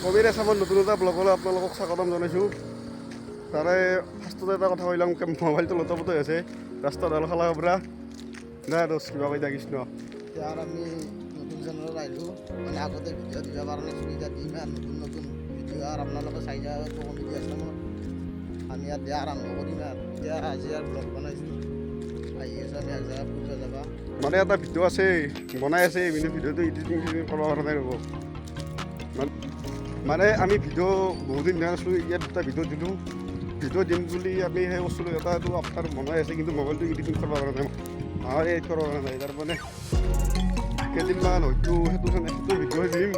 কবিৰ আছামৰ নতুন এটা ব্লগলৈ আপোনালোকক স্বাগতম জনাইছোঁ। তাৰে ফাৰ্ষ্টতে এটা কথা কৈ লওঁ, মোবাইলটো লটপট হৈ আছে ৰাস্তাত আৰু খালা পৰা নাই দোষ কিবা কৈ কৃষ্ণ। এতিয়া আমি নতুন চেনেলত আহিলোঁ, মানে আগতে ভিডিঅ' দিব পৰা নাছিলোঁ, এতিয়া দিম আৰু নতুন নতুন ভিডিঅ' আৰু আপোনালোকে চাই যাব। কমেডি আছামত আমি ইয়াত দিয়া আৰম্ভ কৰিম আৰু এতিয়া আজি আৰু ব্লগ বনাইছোঁ, আহি আছোঁ আমি এক জেগা ফুৰিব যাবা। মানে এটা ভিডিঅ' আছে বনাই আছে, কিন্তু ভিডিঅ'টো এডিটিং চিডিটিং কৰিব পৰা নাই ৰ'ব। মানে আমি ভিডিঅ' বহুদিন দিয়া নাছিলোঁ, ইয়াত দুটা ভিডিঅ' দিলোঁ। ভিডিঅ' দিম বুলি আমি সেই বস্তুটো এটা এইটো আপোনাৰ বনাই আছে, কিন্তু মোবাইলটো এডিটিং কৰিব পৰা নাই, আমাৰ এডিট কৰিব পৰা নাই। তাৰমানে কেইদিনমান হয়তো সেইটো ভিডিঅ' দিম,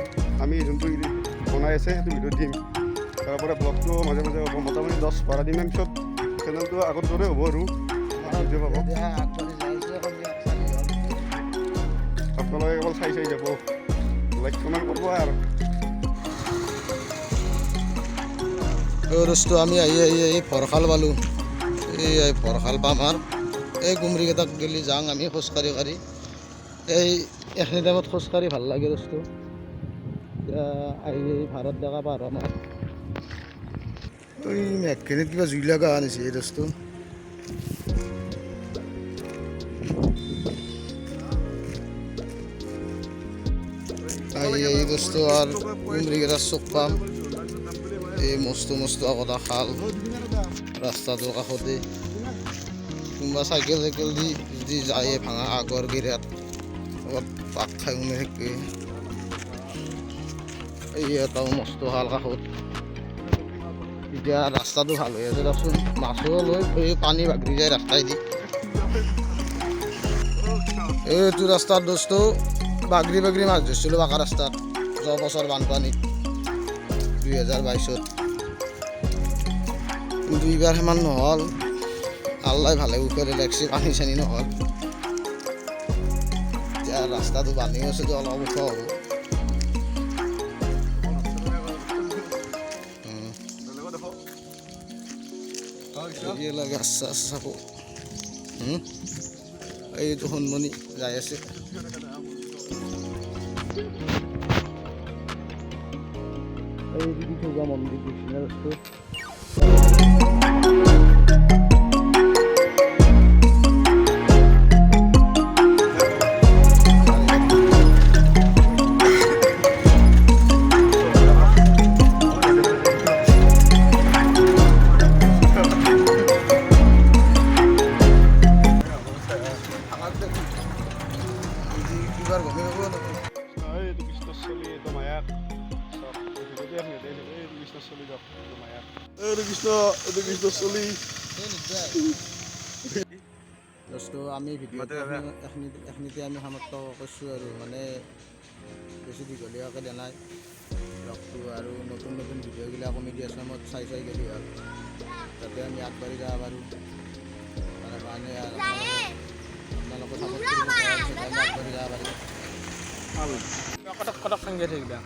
আমি যোনটো বনাই আছে সেইটো ভিডিঅ' দিম। তাৰপৰা ব্লগটো মাজে মাজে হ'ব, মোটামুটি 10-12 দিনমান পিছত চেনেলটো আগৰ দৰে হ'ব আৰু ভিডিঅ' পাব। এতিয়া আগবাঢ়ি যাই আছোঁ, এখন ইয়াত চালি হ'ল। আপোনালোকে কেৱল চাই চাই যাব, লাইক কমেণ্ট কৰিব আৰু। দোস্ত আমি আহি আহি আহি ভৰখাল পালোঁ, এই ভৰখাল পাম আৰু এই গুমৰিকেইটাক গেলি যাওঁ আমি খোজকাঢ়ি কাঢ়ি। এই এইখিনি টাইমত খোজকাঢ়ি ভাল লাগে দোস্ত। এতিয়া আহি আহি ভাৰত দেখা পাৰ আমাৰ এই মেঘখিনিত কিবা জুই লগা আনিছে এই দোস্ত। আহি আহি দোস্ত আৰু গুমৰিকেইটাৰ চক পাম, এই মস্ত মস্ত আগতে খাল ৰাস্তাটোৰ কাষতে। কোনোবা চাইকেল চাইকেল দি যদি যায় ভাঙা আগৰ গিৰাত অলপ পাক খাই সোমাই থাকে। এই এটাও মস্ত খাল কাষত। এতিয়া ৰাস্তাটো ভাল হৈ আছে দিয়কচোন, মাছো লৈ এই পানী বাগৰি যায় ৰাস্তাইদি। এইটো ৰাস্তাত দোস্ত বাগৰি বাগৰি মাছ ধৰিছিলোঁ পাকা ৰাস্তাত যোৱা বছৰ বানপানীত 2022ত, কিন্তু এইবাৰ সিমান নহ'ল। আল্লাই ভালে কুশলে লাগছে, পানী চানী নহ'ল। এতিয়া ৰাস্তাটো বান্ধি আছে, অলপ ওখ হ'ব। গাছ চাছ চাব। এইটো সোণমণি যাই আছে। এই থকা মন্দিৰ দেখছি না দোস্ত। এইটো কৃষ্ণৰ চলি, এইটো মায়াক। চাওক, এই ভিডিঅ'টো এখন ইয়াতে আছে। এইটো কৃষ্ণৰ চলি দিয়ক, এইটো মায়াক। এইটো কৃষ্ণ, এইটো কৃষ্ণৰ চলি। দোস্ত আমি ভিডিঅ'টো এইখিনিতে আমি সমাপ্ত কৰিছোঁ আৰু, মানে বেছি দীঘলীয়াকৈ দিয়া নাই ব্লগটো। আৰু নতুন নতুন ভিডিঅ'গিলা কমেডি আছামত চাই চাই গ'লি হ'ল, যাতে আমি আগবাঢ়ি যাব পাৰোঁ। তাৰ কাৰণে আৰু আপোনালোকে ছাপোৰ্ট কৰিব, আমি আগবাঢ়ি যাব পাৰিম। কটক কটক সংগে থাকিবা।